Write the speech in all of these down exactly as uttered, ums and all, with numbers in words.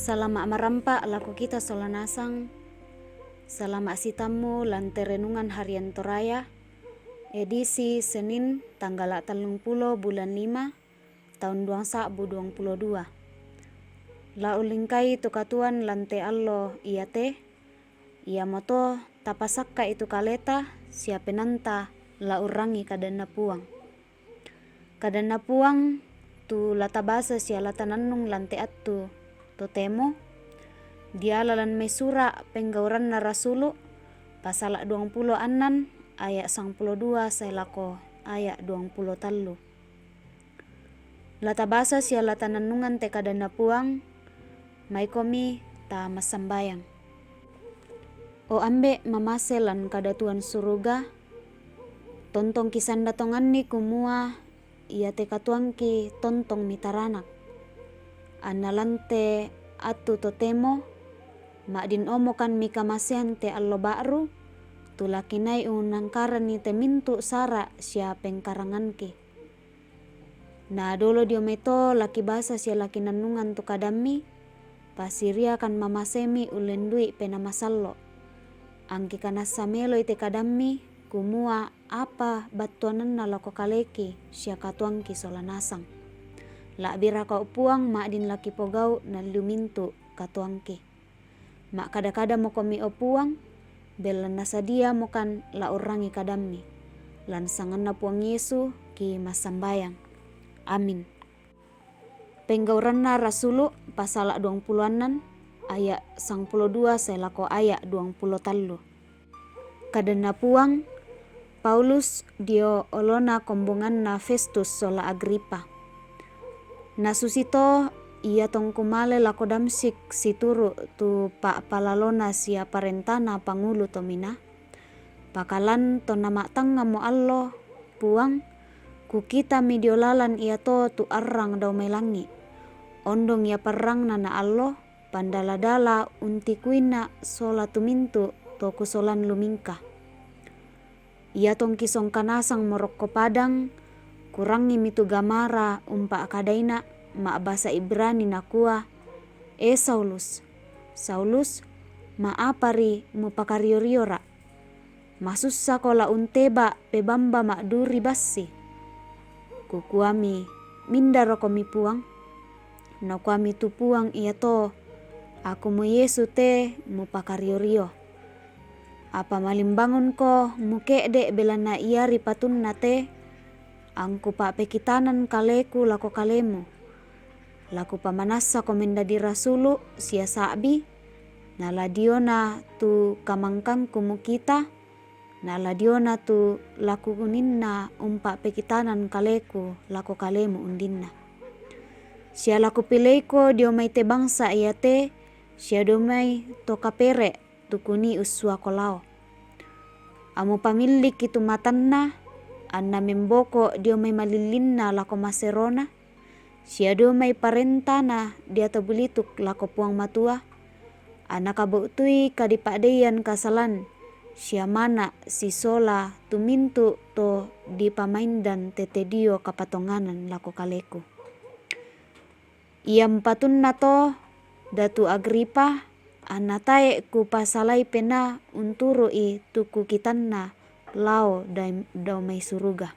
Salama' marampa' lako kita sola nasang. Salama' sitammu lan te renungan harian Toraya, edisi Senin, tanggala' tallung pulo bulan lima, taun duang sa'bu duang pulo dua. La ulingkai tu katuoan lan te allo iate, iamoto tapasakka'i tu kaleta sia penaanta la urrangi kadanNa Puang. KadanNa Puang tu la tabasa sia la tanannung lan te attu totemo, diala lan mai sura' Penggauranna Rasulu', pasala' duang pulo annan, aya' sangpulo dua sae lako aya' duang pulo tallu. La tabasa sia la tanannungan te kadanNa Puang, maikomi ta massambayang. O Ambe' mamase lan kadatuan suruga, tontongki sanda tonganni kumua iate katuoangki tontong mitaranak. Anna lan te attu totemo, ma'din omokan mikamasean te allo ba'ru, tu la kinai unnangkaranni te mintu' sara' sia pengkaranganki. Na dolo dio mai to la kibasa sia la kinannungan tu kadammi, pasiriakan mamasemi ullendui Penaa Masallo'. Angki kanassa meloi te kadammi, kumua apa battuananna lako kaleki sia katuoangki sola nasang. La'biraka o Puang ma'din la kipogau' nalliu mintu' katuoangki. Ma'kada-kadamokomi, o Puang, belanna sadiamokan la urrangi kadammi. Lan sanganNa Puang Yesu ki massambayang. Amin. Penggauranna Rasulu', pasala' duang pulo annan, aya' sangpulo dua sae lako aya' duang pulo tallu. KadanNa Puang, Paulus dio olona kombonganna Festus sola Agripa. Na susito iatongku male lako Damsyik situru' tu pa'palalona sia parentana pangulu tominaa, pakalan tonna ma'tangngamo allo, Puang, kukitami dio lalan iato tu arrang dao mai langi'. Ondong ia parrangna na allo, pandala-dala untikuina' sola tu mintu' to kusolan lumingka. Iatongki songka nasang morokko padang, kurangngimi tu gamara umpa'kadaina' ma'basa Ibrani nakua, E Saulus, Saulus, ma'apari mupakario-riora'? Masussako la unteba' pebamba ma'duri bassi? Kukuami, Mindarokomi Puang? Nakuami tu Puang iato, Akumo Yesu te mupakario-rio. Apa malimbangunko muke'de' belanna iari patunna te, angkupa'pekitanan kaleku lako kalemu. La kupamanassako mendadi rasulu' sia sa'bi, na la diona tu kamangkangku mukita, na la diona tu la kuninna umpa'pekitanan kaleku lako kalemu undinna. Sia la kupileiko dio mai te bangsa iate, sia dio mai to kapere' tu kunii ussuako lao. Amupamillikki tu matanna, anna memboko' dio mai malillinna lako maserona, sia dio mai parentana deata bulituk lako Puang Matua, anna kabu'tui kadipa'deian kasalan, sia mana' sisola tu mintu' to dipamaindan tete dio kapatonganan lako kaleku. Ia mupatunna to, Datu Agripa, anna tae' kupasalai penaa unturu'i tu kukitanna lao dai-, dao mai suruga.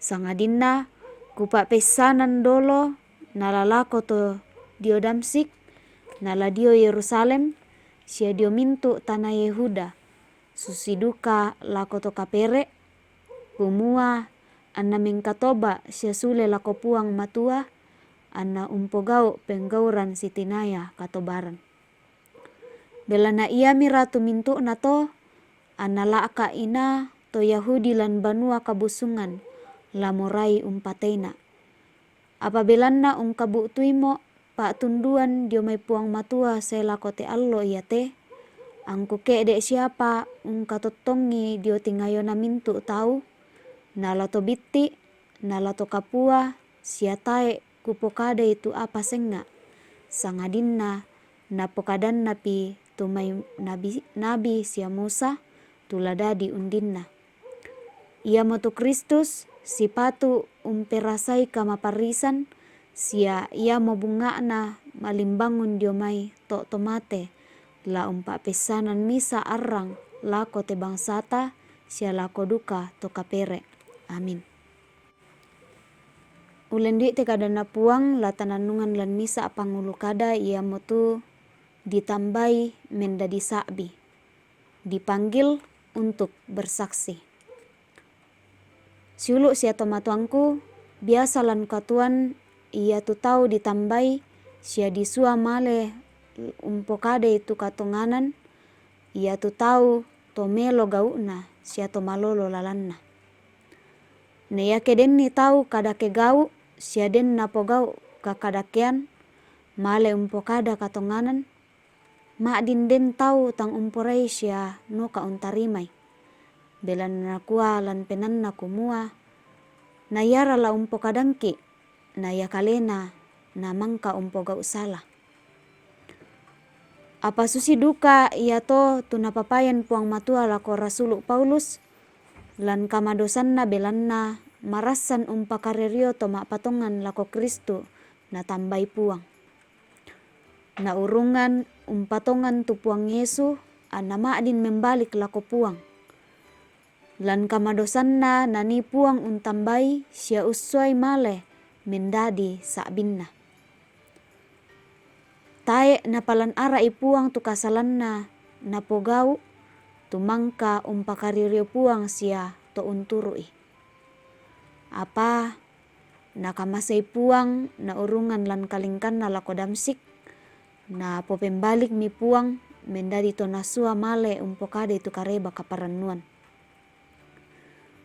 Sangadinna kupa'peissanan dolo na la lako to dio Damsyik, na la dio Yerusalem, sia dio mintu' tana Yehuda, susi duka lako to kapere', kumua anna mengkatoba' sia sule lako Puang Matua, anna umpogau' penggauran sitinaya katobaran. Belanna iami ratu mintu'na to, anna la'ka' inaa to Yahudi lan Banua Kabusungan, la morai umpateina'. Apa belanna ungkabu'tuimo pa'tunduan dio mai Puang Matua sae lako te allo iate, angku ke'de' siapa ungkatottongi dio tingayona mintu' tau, na la to bitti', na la to kapua, sia tae' kupokadai tu apa senga', sangadinna napokadannapi tu mai nabi-nabi sia Musa, tu la dadi undinna. Iamotu Kristus, sipatu' umperasai kamaparrisan, sia iamo bunga'na malimbangun dio mai to' to mate, la umpa'pessanan misa' arrang lako te bangsata sia lako duka to kapere'. Amin. Ullendu'i te kadanNa Puang la tanannungan lan misa' pangulu kada, iamotu ditambai mendadi sa'bi, dipanggil untuk bersaksi. Siulu' sia tomatuangku, biasa lan katuoan iatu tau ditambai sia disua male umpokadai tu katonganan, iatu tau to melo gau'na sia to malolo lalanna. Na iake denni tau kadake gau' sia den napogau' kakadakean, male umpokada katonganan, ma'din den tau tang umporai sia noka untarimai. Belanna nakua lan penaanna kumua, na iara la umpokadangki', na ia kalena na mangka umpogau' sala. Apa susi duka iato tu napapayan Puang Matua lako rasulu' Paulus lan kamadosanna, belanna marassan umpakarerio to ma'patongan lako Kristu natambai Puang. Na urungan umpatongan tu Puang Yesu, anna ma'din membalik lako Puang. Lan kamadosanna nanii Puang untambai sia ussuai male mendadi sa'binna. Tae' napalan ara'i Puang tu kasalanna napogau', tu mangka umpakarerio Puang sia to unturu'i. Apa nakamasei Puang na urungan lan kalingkanna lako Damsyik, napopembalikmi Puang mendadi to nasua male umpokadai tu Kareba kaparannuan.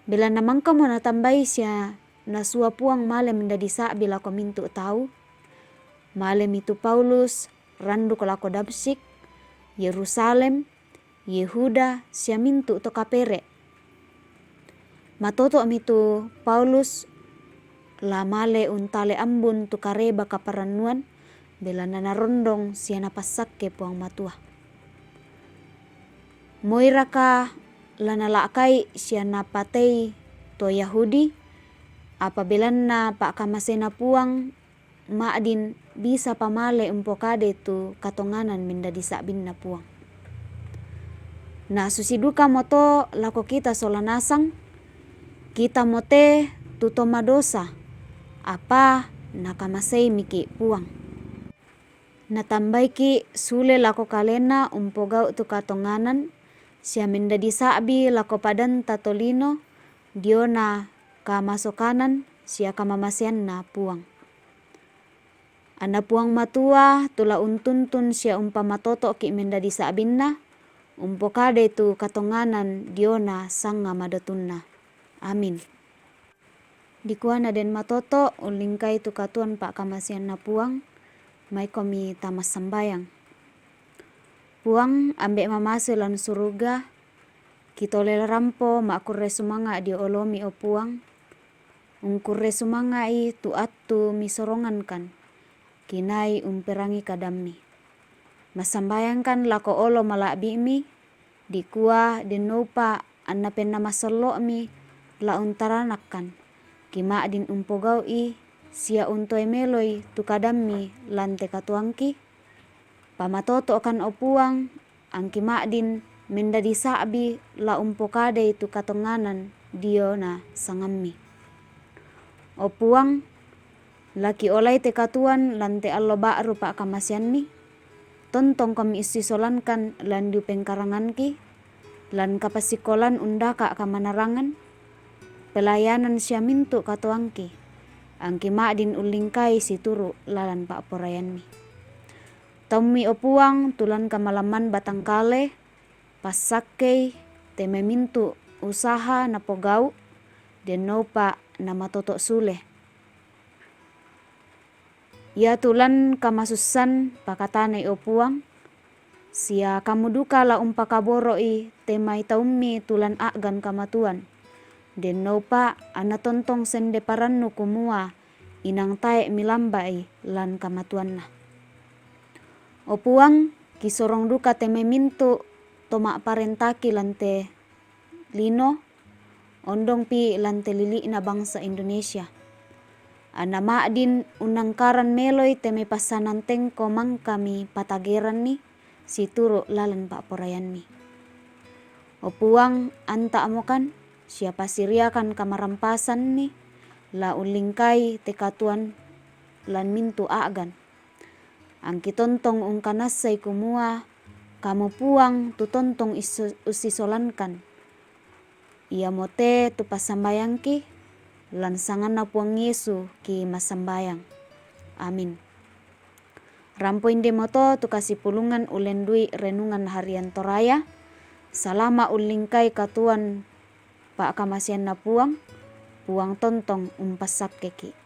Belanna mangkamo natambai sia nasua Puang male mendadi sa'bi lako mintu' tau, malemi tu Paulus randuk lako Damsyik, Yerusalem, Yehuda sia mintu' to kapere'. Matoto'mi tu Paulus la male untale ambun tu Kareba kaparannuan, belanna narondong sia napassakke Puang Matua. Moiraka la nala'kai sia napatei to Yahudi? Apa belanna pa'kamasena Puang, ma'din bisapa male umpokadai tu katonganan mendadi sa'binna Puang. Na susi dukamoto lako kita sola nasang, kitamo te tu to madosa, apa nakamaseimiki' Puang. Natambaiki' sule lako kalena umpogau' tu katonganan sia mendadi sa'bi lako padanta tolino diona kamasokanan sia kamamaseanNa Puang. Anna Puang Matua tu la untuntun sia umpamatoto'ki' mendadi sa'binna, umpokadai tu katonganan diona sangnga madotunna. Amin. Dikua na den matoto', ullingkai tu katuoan pa'kamaseanNa Puang, maikomi tamassambayang. Puang, Ambe' mamase lan suruga, kitole rampo ma'kurre sumanga' dio olomi, o Puang, ungkurre sumanga'i tu attu misorongankan, kinai umperangi kadammi. Massambayangkan lako olo mala'bi'mi, dikua dennoupa anna penna masollo'mi la untaranakkan, kima'din umpogau'i sia untoe meloi tu kadammi lan te katuoangki? Pamatoto'kan, o Puang, angki ma'din mendadi sa'bi la umpokadai tu katonganan diona sangammi. O Puang, la kiolai te katuoan lan te allo ba'ru pa'kamaseanni, tontongkomi ussisolankan lan diupengkaranganki, lan kapasikolan undaka' kamanarangan, pelayanan sia mintu' katuoangki, angki ma'din ullingkai situru' lalan pa'poraianmi. Taummi, o Puang, tu lan kamalamman batangkale, passakkei te mai mintu' usaha napogau', dennoupa namatoto' sule. Iatu lan kamasussan pakatanai, o Puang, sia Kamu duka la umpakaboro'i te mai taummi tu lan a'gan kamatuan, dennoupa anna tontong sende parannu kumua inang tae' milamba'i lan kamatuanna. O Puang, kisorong duka te mai mintu' to ma'parentaki lan te lino, ondongpi lan te lili'na bangsa Indonesia. Anna ma'din unnangkaran meloi te mepassanan tengko mangkami patageranni situru' lalan pa'poraianni. O Puang, anta'mokan sia pasiriakan kamarampasanni la ullingkai te katuoan lan mintu' a'gan. Angki tontong ungkanassai kumua Kamu Puang tu tontong ussisolankan. Iamote tu passambayangki, lan sanganNa Puang Yesu ki massambayang. Amin. Rampo indemoto tu kasipulungan ulendui renungan harian Toraya. Salama' ullingkai katuoan pa'kamaseanNa Puang. Puang tontong umpassakkeki.